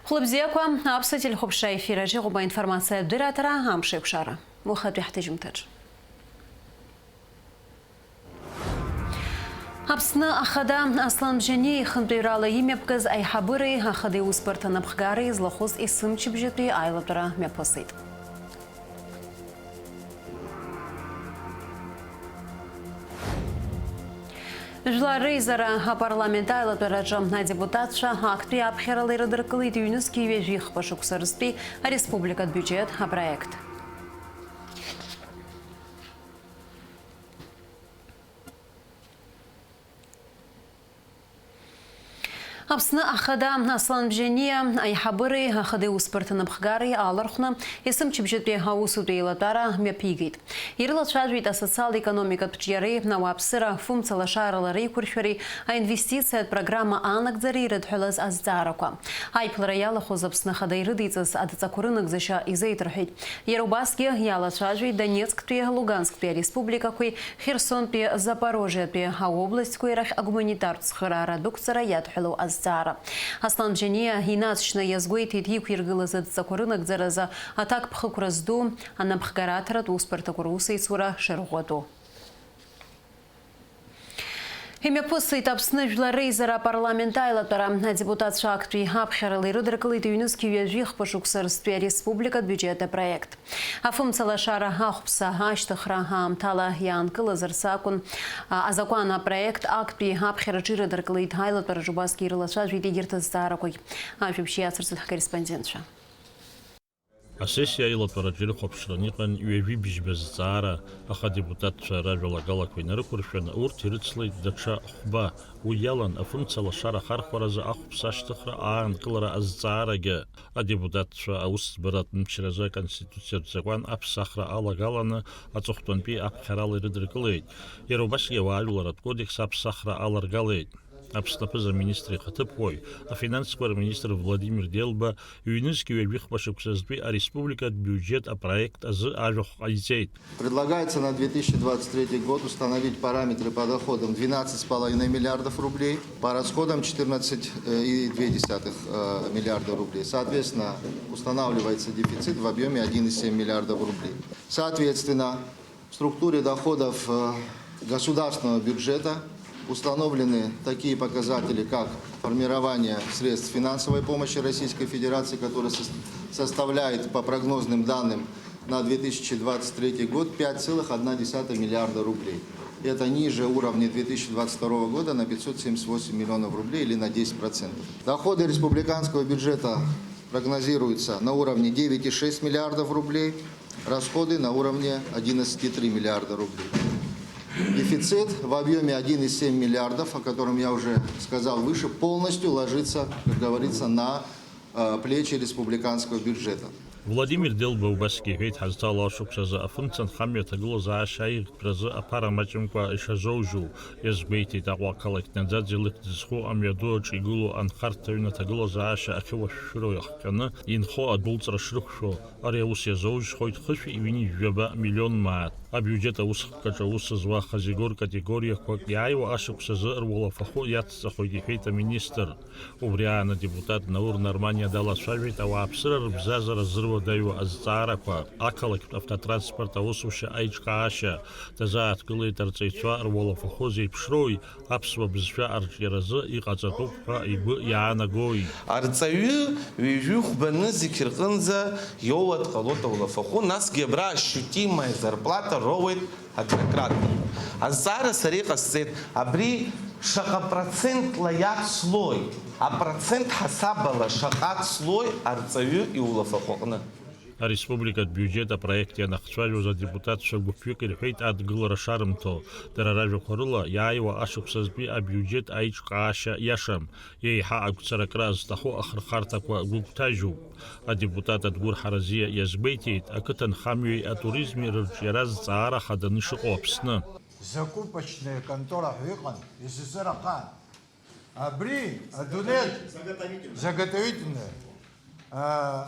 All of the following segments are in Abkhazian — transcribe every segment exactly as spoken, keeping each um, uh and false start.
Хәлыбзиақәа, аԥсуа телехәаԥшра ефир аҿы иҟоуп аинформациатә дырраҭара, амш еиқәшара. Уахатәи ҳҭыжьымҭаҿ. Аԥсны Ахада Аслан Бжьаниа ихынтәаҩрала имҩаԥгаз аиҳабыреи Ахада иусбарҭа анапхгареи злахәыз есымчыбжьатәи аилатәара мҩаԥысит. Жәлар реизара апарламент аилатәараҿы адепутатцәа актәи аԥхьарала ирыдыркылеит ҩнызқьи ҩажәи хԥа шықәса рзтәи ареспубликатә биуџьеҭ апроект. Аԥсны Ахада Аслан Бжьаниа аиҳабыреи Ахада иусбарҭа напхгареи аалархәны есымчыбжьатәи аусутә еилатәара мҩаԥигеит. Ирылацәажәеит асоциал-економикатә ҿиареи, ауааԥсыра, фымца лашарала реиқәыршәареи, аинвестициатә программа анагӡареи ирыдҳәалаз азҵаарақәа. Аиԥылара иалахәыз Аԥсны Ахада ирыдиҵаз адҵақәа рынагӡашьа изеиҭарҳәеит. Иара убасгьы иалацәажәеит Донецктәи, Лугансктәи ареспубликақәеи Херсонтәи Запорожиатәи аобластьқәеи рахь агуманитартә цхыраара адәықәҵара иадҳәалоу азҵаара. Аслан Бжьаниа инаҵшьны иазгәеиҭеит иқәиргылаз адҵақәа рынагӡаразы аҭакԥхықәра зду анапхгара аҭаратә усбарҭақәа русеицура шырӷәӷәатәу. Имҩаԥысит Аԥсны Жәлар Реизара апарламент аилатәара. Адепутатцәа актәи аԥхьарала ирыдыркылеит ҩнызқьи ҩажәи хԥа шықәса рзтәи ареспубликатә биуџьет апроект. Афымцалашара ахәԥса ашьҭыхра аамҭала иаанкылазарц акәын, а, азакәан апроект актәи аԥхьараҿы ирыдыркылеит, аилатәараҿы убасгьы ирылацәажәеит егьырҭ азҵаарақәагь. Ажәабжь иацырҵоит ҳкорреспондентцәа. Асессиа аилатәараҿы ирыхәаԥшран иҟан ҩажәи бжьба зҵаара, аха адепутатцәа ражәалагалақәа инарықәыршәаны урҭ ирыцлеит даҽа хәба. Уи иалан афымцалашара ахархәаразы ахәԥса ашьҭыхра аанкылара азҵаарагьы. Адепутатцәа аусӡбаратә мчразы аконституциатә закәан аԥсахра алагаланы аҵыхәтәантәи аԥхьарала ирыдыркылеит. Иара убасгьы ауаажәларратә кодекс аԥсахра аларгалеит. Аԥсны аԥыза-министр ихаҭыԥуаҩ, афинансқәа рминистр Владимир Делба ҩнызқь ҩажәихәба шықәсазтәи ареспубликатә биуџьет апроект азы ажәахә ҟаиҵеит. Предлагается на две тысячи двадцать третий год установить параметры по доходам двенадцать с половиной миллиардов рублей, по расходам четырнадцать и две десятых миллиарда рублей. Соответственно, устанавливается дефицит в объеме один и семь миллиардов рублей. Соответственно, в структуре доходов, э, государственного бюджета установлены такие показатели, как формирование средств финансовой помощи Российской Федерации, которое сос-, составляет, по прогнозным данным, на две тысячи двадцать третий год пять целых одна десятая миллиарда рублей. Это ниже уровня две тысячи двадцать второго года на пятьсот семьдесят восемь миллионов рублей или на десять процентов. Доходы республиканского бюджета прогнозируются на уровне девять и шесть миллиардов рублей, расходы на уровне одиннадцать и три миллиарда рублей. Дефицит в объеме один и семь миллиардов, о котором я уже сказал выше, полностью ложится, как говорится, на, э, плечи республиканского бюджета. Владимир Делба убасгьы иҳәеит, ҳазҭало ашықәсазы афымца анхамҩа аҭагылазаашьа аиӷьтәразы аԥара маҷымкәа ишазоужьу. Иазгәеиҭеит Аҟәа ақалақь наӡаӡ илыхьӡ зху амҩаду аҿы игылоу анхарҭа аҩны аҭагылазаашьа ахьылашәшәыроу иахҟьаны инхо адәылҵра шрықәшәо. Ари аус иазоужьхоит хышәи ҩынҩажәи жәаба миллион мааҭ. Абиуџьет аусхкаҿы аус зуа хазигор категориақәак иааиуа ашықәс азы руалафахәы иацҵахоит, иҳәеит аминистр. Убри аан адепутат Наур Нарманиа далацәажәеит ауааԥсыра рыбзазара зыруадаҩуа азҵаарақәа, ақалақьтә автотранспорт аусушьа аиҿкаашьа, дазааҭгылеит арҵаҩцәа руалафахәы зеиԥшроуи, аԥсуа бызшәа арҿиаразы иҟаҵатәуп ҳәа игәы иаанагои. Арҵаҩы ҩажәи хәба нызқь рҟынӡа иоуа дҟалоит аулафахәы, насгьы абра ощутимая зарплата роуеит однократно. Азҵаара сара иҟасҵеит, абри шаҟа процентла иацлои, апроцент ҳасабала шаҟа ацлои арҵаҩы иулафахәы аҟны? Ареспубликатә биуџьет апроект ианахцәажәоз адепутатцәа гәыԥҩык ирҳәеит адгылара шарымҭо. Дара ражәақәа рыла, иааиуа ашықәсазтәи абиуџьет аиҿкаашьа иашам, еиҳа агәцаракра зҭаху ахырхарҭақәа гәыгәҭажьуп. Адепутат Адгәыр Ҳаразиа иазгәеиҭеит, ақыҭанхамҩеи атуризми рырҿиара зҵаара хаданы ишыҟоу Аԥсны. Закупочная контора ҳәа иҟан, СССР ахаан. Абри адунеи заготовительная. А,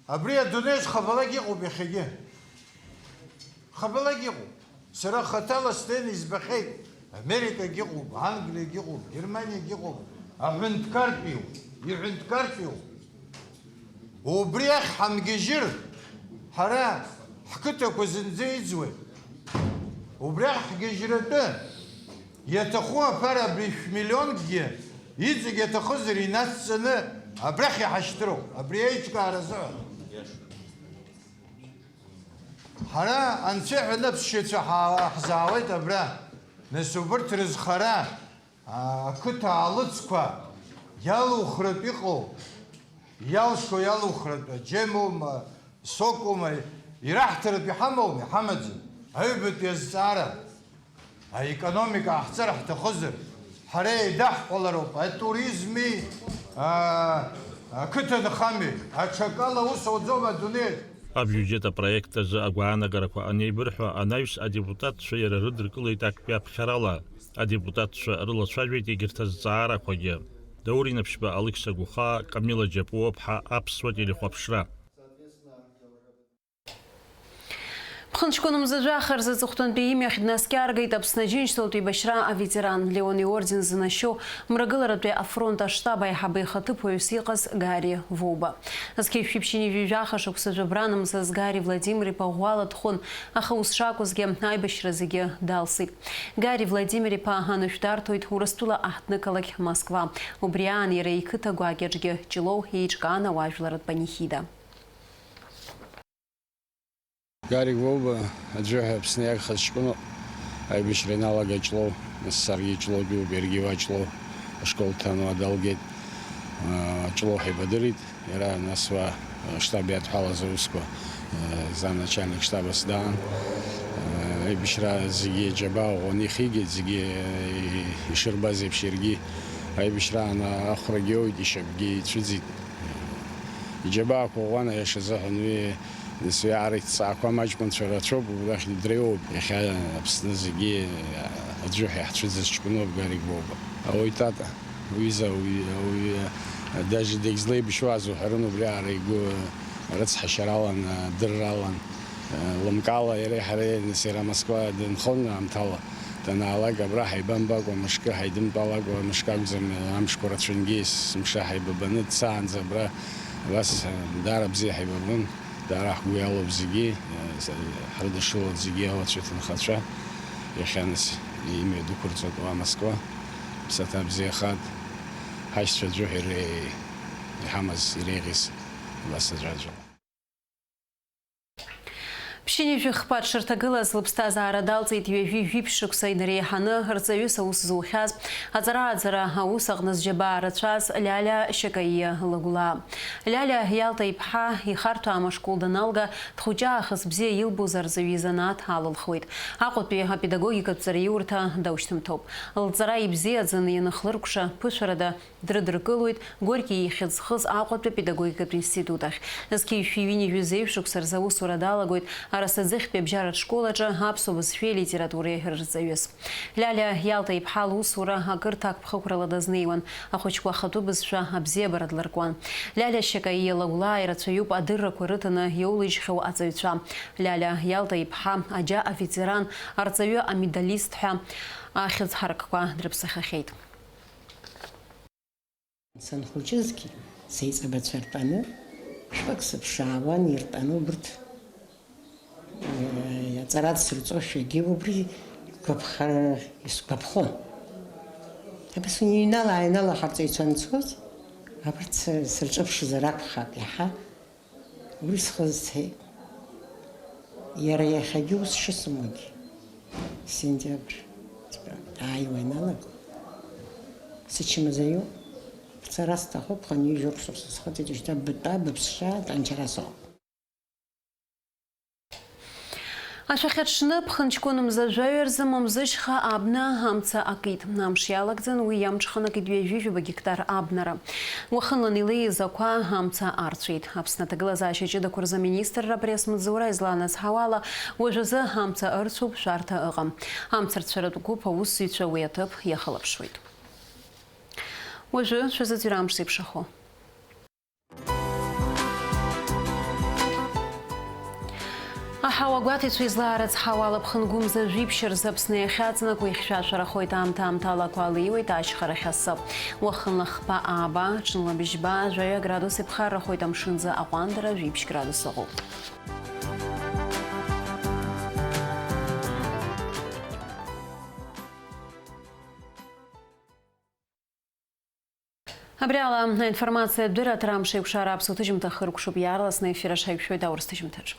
абри адунеи зхабалак иҟоуп иахьагьы. Хабалак иҟоуп. Сара хаҭала сдеины избахьеит. Америкагь ыҟоуп, Англиагь ыҟоуп, Германиагь ыҟоуп. Аҳәынҭқартә иоуп, иҳәынҭқартә иоуп. Убри ахь ҳамгьежьыр, ҳара ҳқыҭақәа зынӡа иӡуеит. Убри ахь ҳгьежьратәы иаҭаху аԥара абри шәмиллионкгьы иҵегь аҭахызар инацҵаны абрахь иҳашьҭроуп, абри аиҿкаара азыҳәан. Ҳара анцәа ҳәа аныԥшьаҩцәа ҳа-, ҳзаауеит абра. Нас убырҭ рызхара, а, ақыҭа аалыҵқәа иалухратә иҟоу, иалшо иалухратә, аџьемоума, сокума, ираҳҭаратә иҳамоума, иҳамаӡам. Аҩбатәи азҵаара. Аекономика ҟаҳҵар ҳҭахызар, ҳара еидаҳҳәалароуп атуризми, аа, ақыҭанхамҩеи, аҽакала аус ауӡом адунеиаҿ. Абиуџьет апроект азы агәаанагарақәа анеибырҳәо анаҩс, адепутатцәа иара рыдыркылеит актәи аԥхьарала. Адепутатцәа рылацәажәеит егьырҭ азҵаарақәагьы. Даур Инаԥшьба, Алықьса Гәыхаа, Камила Џьапуаԥҳа, Аԥсуа телехәаԥшра. Ԥхынҷкәын мза жәаха рзы аҵыхәтәантәи имҩахь днаскьаргеит Аԥсны Аџьынџьтәылатә еибашьра аветеран, Леон иорден зынашьоу Мрагыларатәи афронт аштаб аиҳабы ихаҭыԥуаҩыс иҟаз Гари Воуба. Зқьи жәшәи ԥшьынҩажәи жәаха шықәса жәабран мзазы Гари Владимир-иԥа ӷәӷәала дхәын, аха ус шакәызгьы, аибашьра зегьы далсит. Гари Владимир-иԥа анышә дарҭоит Урыстәыла аҳҭнықалақь Москва. Убри аан иара иқыҭа гәакьаҿгьы Ҷлоу еиҿкаан ауаажәларратә панихида. Гарик Воуба аӡәы ҳәа Аԥсны иагхаз ҷкәыноуп. Аибашьра ианалага Ҷлоу, нас саргьы Ҷлоутәиуп, иаргьы уа Ҷлоу ашкол дҭан уа далгеит. Ҷлоу ҳаибадырит, иара нас уа аштаб иадҳәалаз аусқәа, замначальник штаба сдаан. Аибашьра зегьы џьабаа ӷәӷәаны ихигеит, зегьы ишырбаз еиԥш иаргьы аибашьраан ахәрагьы оуит, ишьапгьы ицәыӡит. Иџьабаақәа ӷәӷәан аиаша азыҳәан уи, нас уи аара иҭҵаақәа амаҷқәанцәа рацәоуп, убрахь дреиуоуп. Иахьа Аԥсны зегьы аӡәы ҳәа иаҳцәыӡыз ҷкәыноуп Гарик Воуба. Ауаҩ тата, уҩыза, ауаҩ, ауаҩ, даже дегьзлеибашьуаз уҳәарын, убри аара игәы рыцҳашьаралан, адырралан. Лымкаала иареи ҳареи, нас иара Москва дынхон аамҭала, данаалак абра ҳаибамбакәа, мышкы ҳаидымтәалакәа, мышкы акәӡам, амшқәа рацәангьы есымша ҳаибабаны дцаанӡа абра абас даара бзиа ҳаибабон, даара ҳгәы иалоуп зегьы, ҳрыдышшылоит зегьы ауацәа ҭынхацәа, иахьа нас имҩа дықәырҵоит уа Москва, ԥсаҭа бзиахааит, ҳашьцәа аӡәы ҳәа ире-, иҳамаз иреиӷьыз абас аӡәаӡәала. Ԥшьынҩажәи хԥа дшырҭагылаз лыԥсҭазаара далҵит ҩажәи жәиԥшь шықәса инареиҳаны рҵаҩыс аус зухьаз, аҵара-ааӡара аус аҟны зџьабаа рацәаз Лиалиа Шьакаиа Лагәлаа. Лиалиа Иалта иԥҳа ихарҭәаам ашкол даналга, дхәыҷы аахыс бзиа илбоз арҵаҩы изанааҭ алылхуеит. Аҟәатәи апедагогикатә ҵараиурҭа даушьҭымҭоуп. Лҵара ибзиаӡаны ианхлыркәша, ԥышәарада, дрыдыркылоит Горки ихьӡ зхыз Аҟәатәи апедагогикатә институт ахь. Зқьи жәшәи ҩынҩажәи жәеиза шықәса рзы аусура далагоит Арасаӡыхьтәи абжьаратә школ аҿы аԥсуа бызшәеи алитературеи рырҵаҩыс. Лиалиа Иалта-иԥҳа лусура акырҭ агԥхықәрала дазнеиуан, ахәыҷқәа ахатәы бызшәа абзиабара длыркуан. Лиалиа Шьакаиа Лагәлаа ирацәаҩуп адыррақәа рыҭаны иоулыжьхьоу аҵаҩцәа. Лиалиа Иалта-иԥҳа аџьа аветеран, арҵаҩы амедалист ҳәа ахьӡ ҳаракқәа дрыԥсахахьеит. Санхәыҷызгьы, сеиҵбацәа ртәаны, шәҟәык сыԥшаауан, иртәаны убырҭ, э, аҵара дсырҵошәагьы убри гәаԥхар-, исгәаԥхон. Абас уи иҩналаа-ҩналаа ҳарҵаҩцәа анцоз, абарҭ сырҿыԥшызар акәхап иаҳа. Уи схы зцеит. Иара иахьагьы ус шысымоугьы, сентиабр ааиуа ианалага, сычмазаҩуп. Бцара сҭахуп, хынҩажәа шықәса схыҵит, уажәшьҭа бтәа, быԥсшьа, тәанчара сыҟоуп. Ашәахьа аҽны ԥхынҷкәын мза жәаҩа рзы Мамзышьха абна амца акит. Амш иалагӡан, уи иамҽханакит ҩажәи жәаба гектар абнара. Уахынлан илеиз ақәа амца арцәеит. Аԥсны аҭагылазаашьа ҷыдақәа рзы аминистрра апресс-маҵзура изланаҳауала, уажәазы амца ырцәуп, шәарҭа ыҟам. Амцарцәаратә гәыԥ аусзуҩцәа уи аҭыԥ иахылаԥшуеит. Уажәы шәазыӡырҩ амш зеиԥшрахо. Аҳауа гәаҭеицәа излаарыцҳауа алаԥхынгәымза жәиԥшь рзы Аԥсны иахьаҵанакуа ихьшәашәарахоит, аамҭа-аамҭала ақәа алеиуеит ашьхарахь асы. Уахынла хԥа ааба, ҽынла быжьба, жәаҩа градус иԥхаррахоит, амшынӡы аҟәандара жәиԥшь градус ыҟоуп. Абри ала аинформациатә дырраҭара амш еиқәшара аԥсуа ҭыжьымҭа хыркәшоуп, иаарласны аефир аҿы ҳаиқәшәоит аурыс ҭыжьымҭаҿ.